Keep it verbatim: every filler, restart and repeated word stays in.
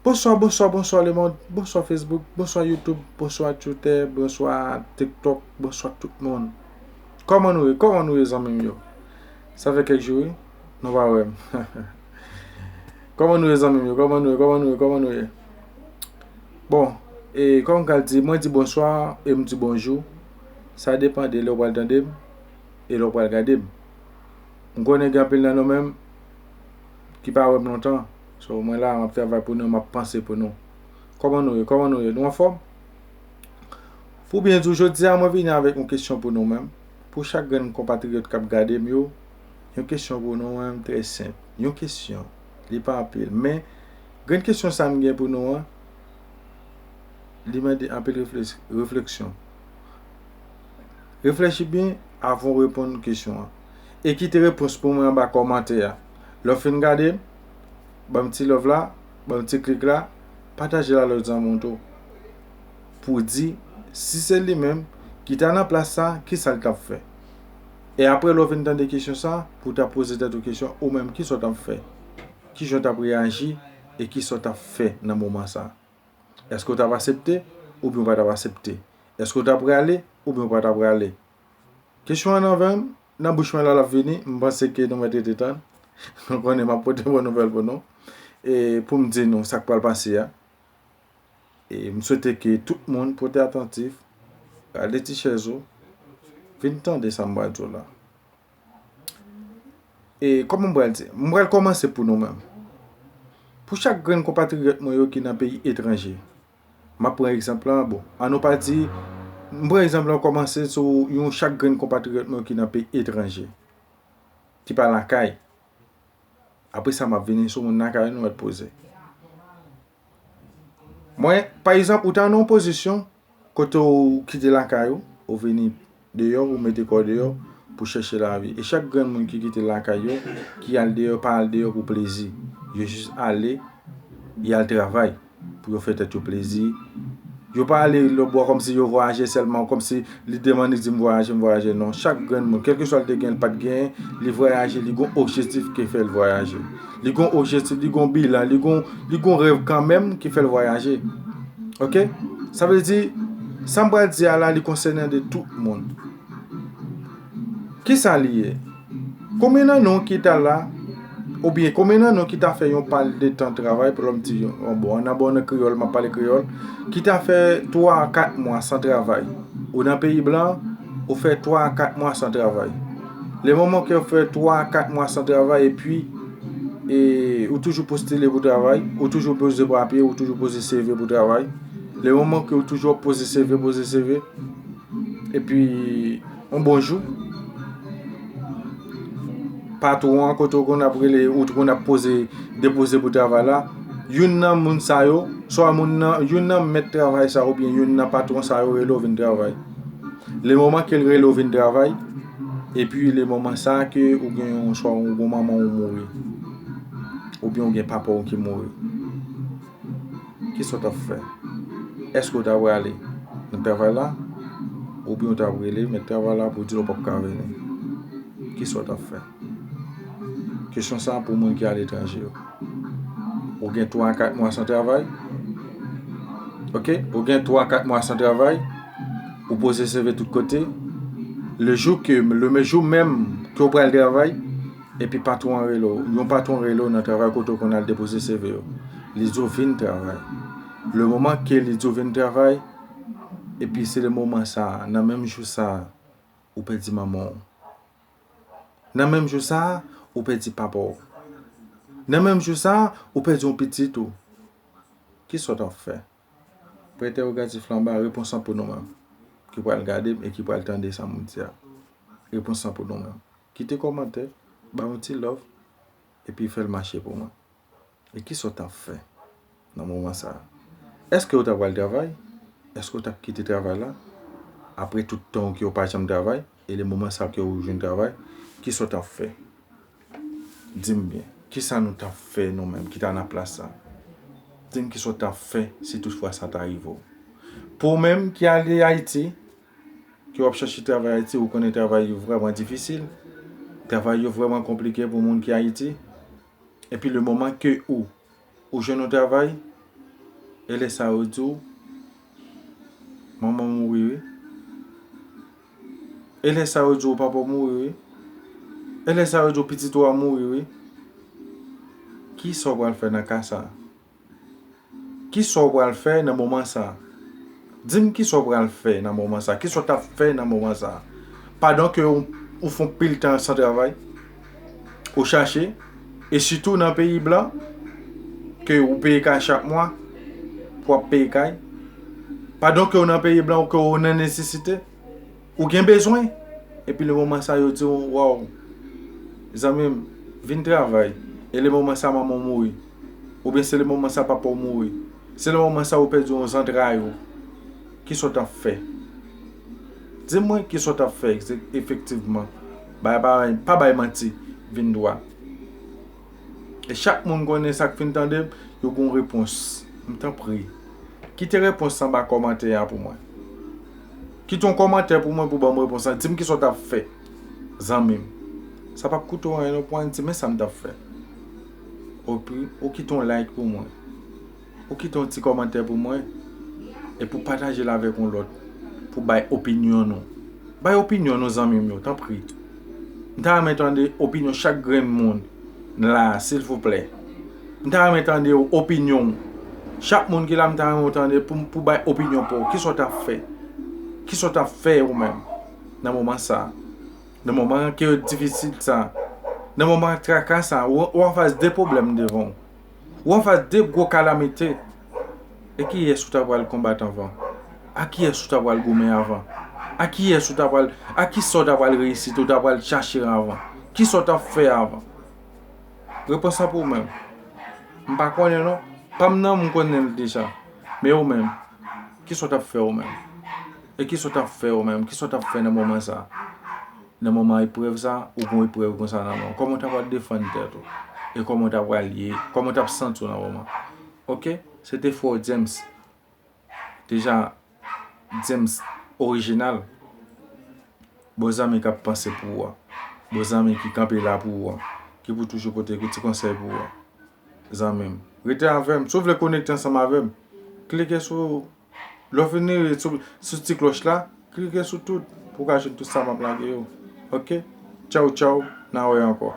Bonswa, bonswa, bonswa lemonn, bonswa Facebook, bonswa YouTube, bonswa Twitter, bonswa TikTok, bonswa tout moun. Kòman nou ye? Kòman nou ye, zanmi m yo? Sa fè kèk jou, wi, nou pa wè m. Kòman nou ye, zanmi m yo? Kòman nou ye? Kòman nou ye? Kòman nou ye? Bon, e kòm m ka di, mwen di bonswa e m di bonjou. Sa depann de lè w pral tande m e lè w pral gade m. M konnen gen anpil nan nou menm ki pa wè m lontan. So, mwen la, m ap travay pou nou, m ap panse pou nou. Kòman nou ye? Kòman nou ye? Nou anfòm? Pou byen di w, jodi a, mwen vini avèk yon kesyon pou nou menm. Pou chak grenn konpatriyòt k ap gade m yo, yon kesyon pou nou menm, trè senp. Yon kesyon. Li pa anpil. Men, grenn kesyon sa m gen pou nou an, li mande anpil refle-, refleksyon. Reflechi byen avan w reponn kesyon an. E kite repons pou mwen anba kòmantè a. Lè w fin gade m, ban m ti love la, ban m ti klik la, pataje l a lòt zanmi w tou. Pou di, si se li menm ki ta nan plas sa, kisa l t ap fè? E apre, lè w vin tande kesyon sa, pou w ta poze tèt ou kesyon, ou menm, kisa w t ap fè? Kijan w t ap reyaji? E kisa w t ap fè nan moman sa? Èske w t ap aksepte oubyen w pa t ap aksepte? Èske w t ap prale oubyen w pa t ap prale? Kesyon an nan ven m, nan bouch mwen la, l ap vini. M panse ke nou mèt rete tann. Nou konnen m ap pote bon nouvèl pou nou. E pou m di nou sa k pral pase a. E m swete ke tout moun pote atantif, rale ti chèz ou, vin tande sa m pral di w la. E kòman m pral di? M pral kòmanse pou nou menm. Pou chak grenn konpatriyòt mwen yo ki nan peyi etranje. M ap pran egzanp lan, bon, an nou pa di, m pran egzanp lan kòmanse sou yon chak grenn konpatriyòt mwen yo ki nan peyi etranje, ki pa lakay. Apre sa, m ap vini sou moun lakay, nou mèt poze. Mwen, pa egzanp, ou ta nan yon pozisyon kote w kite lakay ou, ou vini deyò, ou mete kò w deyò pou chèche lavi. E chak grenn moun ki kite lakay yo, ki al deyò, pa al deyò pou plezi. Yo jis ale, y al travay pou yo fè tèt yo plezi. Yo pa ale lòtbò kòmsi yo vwayaje sèlman, kòmsi li demann li di m vwayaje, m vwayaje. Non, chak grenn moun, kèlkeswa l te gen, l pa t genyen, li vwayaje, li gon objektif ki fè l vwayaje. Li gon objektif, li gon bilan, li gon, li gon rèv kanmenm ki fè l vwayaje. Oke? Sa vle di, sa m pral di a la, li konsène de tout moun. Kisa li ye? Konbyen nan nou ki ta la, oubyen konbyen nan nou ki ta fè yon pa de tan travay, pou lè m di, yon, bon, ann ap ba w nan kreyòl, m ap pale kreyòl, ki ta fè twa a kat mwa san travay? Ou nan peyi blan, ou fè twa a kat mwa san travay. Le moman ke w fè twa a kat mwa san travay, epi, e, ou toujou postile pou travay, ou toujou poze papye, ou toujou poze C V pou travay. Le moman ke ou toujou ap poze C V, poze C V, epi, yon bon jou, patwon an, kote w konn ap rele, ou konn ap poze, depoze pou travay la, youn nan moun sa yo, swa moun nan, youn nan mèt travay sa yo, oubyen youn nan patwon sa yo rele w vin travay. Le moman ke l rele w vin travay, epi le moman sa ke ou gen yon, swa ou gen manman w mouri, oubyen ou gen papa w ki mouri. Kisa w t ap fè? Èske w ta prale nan travay la? Oubyen w ta prale mèt travay la pou di l ou p ap ka vini? Kisa w t ap fè? Kesyon sa a pou moun ki aletranje yo. Ou gen twa a kat mwa san travay. Oke? Ou gen twa a kat mwa san travay. Ou poze C V tout kote. Le jou ke, le me-, jou menm ke w pral travay, epi patwon an rele w, yon patwon rele w nan travay kote w konn al depoze C V yo. Li di w vin travay. Le moman ke li di w vin travay, epi se le moman sa a, nan menm jou sa a, ou pèdi manman w. Nan menm jou sa a, ou pèdi papa w. Nan menm jou sa a, ou pèdi yon pitit ou. Kisa w t ap fè? Pwen entèwogatif la anba, repons lan pou nou menm. Ki pral gade m e ki pral tande sa m di a. Repons lan pou nou menm. Kite kòmantè, ba yon ti love, epi fè l mache pou mwen. E kisa w t ap fè nan moman sa a? Èske w ta pral travay? Èske w t ap kite travay la? Apre tout tan w ke w pa janm travay, e le moman sa a ke w jwenn travay, kisa w t ap fè? Di m byen, kisa nou t ap fè nou menm ki ta nan plas sa? Di m kisa w t ap fè si toutfwa sa ta rive w? Pou w menm ki ale Ayiti, ke w ap chache travay Ayiti, ou konnen travay yo vrèman difisil. Travay yo vrèman konplike pou moun ki Ayiti. Epi le moman ke ou, ou jwenn yon travay, E lè sa yo di w, manman mouri wi. E lè sa yo di w papa w mouri wi. E lè sa yo di w pitit ou a mouri wi. Kisa w pral fè nan ka sa? Kisa w pral fè nan moman sa? Di m kisa w pral fè nan moman sa? Kisa w t ap fè nan moman sa? Pandan ke ou, ou fè yon pil tan san travay, ou chache, e sitou nan peyi blan, ke ou peye kay chak mwa, pou w ap peye kay. Pandan ke ou nan peyi blan, ou ke ou nan nesesite, ou gen bezwen. Epi le moman sa yo di w, waw, zanmi m, vin travay. E le moman sa manman w mouri. Oubyen se le moman sa papa w mouri. Se le moman sa ou pèdi yon zantray ou. Kisa w t ap fè? Di mwen kisa w t ap fè efektivman. Bay, pa, pa bay manti, vin dwat. E chak moun konnen sa k fin tande m, yo gon repons. M tanpri, kite repons sa anba kòmantè a pou mwen. Kite yon kòmantè pou mwen pou ban m repons la. Di m kisa w t ap fè, zanmi m. Sa p ap koute w anyen non pou w di men sa m t ap fè. Epi, ou kite yon like pou mwen. Ou kite yon ti kòmantè pou mwen. Epi w pataje l avèk yon lòt. Pou bay opinyon nou. Bay opinyon nou, zanmi m yo, tanpri. M ta renmen tande opinyon chak grenn moun la, silvouplè. M ta renmen tande opinyon w. Chak moun ki la, m ta renmen w tande pou, pou bay opinyon pa w. Kisa w t ap fè? Kisa w t ap fè ou menm nan moman sa? Nan moman ki difisil sa? Nan moman traka sa? Ou, ou anfas de pwoblèm devan w. Ou anfas de gwo kalamite. E kiyès ou ta pral konbat anvan? A kiyès ou ta pral goumen avan? A kiyès ou ta pral, a kisa w ta pral reyisi, ou ta pral chache anvan? Kisa w t ap fè avan? Repons la pou ou menm. M pa konnen non. Pa m nan, m konnen l deja. Men ou menm, kisa w t ap fè ou menm? E kisa w t ap fè ou menm? Kisa w t ap fè nan moman sa? Nan moman eprèv sa, ou gon eprèv konsa nan men w. Kòman w ta pral defann tèt ou? E kòman w ta pral ye? Kòman w t ap santi w nan moman? Oke? Se te frè w James. Deja, James orijinal. Bon zanmi k ap panse pou ou a. Bon zanmi ki kanpe la pou ou a. Ki pou toujou pote ti konsèy pou ou a. Zanmi m. Rete avè m. Si w vle konekte ansanm avè m, klike sou, lè w fini sou, sou ti klòch la, klike sou tout pou w ka jwenn tout sa m ap lage yo. Oke? Tchaw, tchaw. N a wè ankò.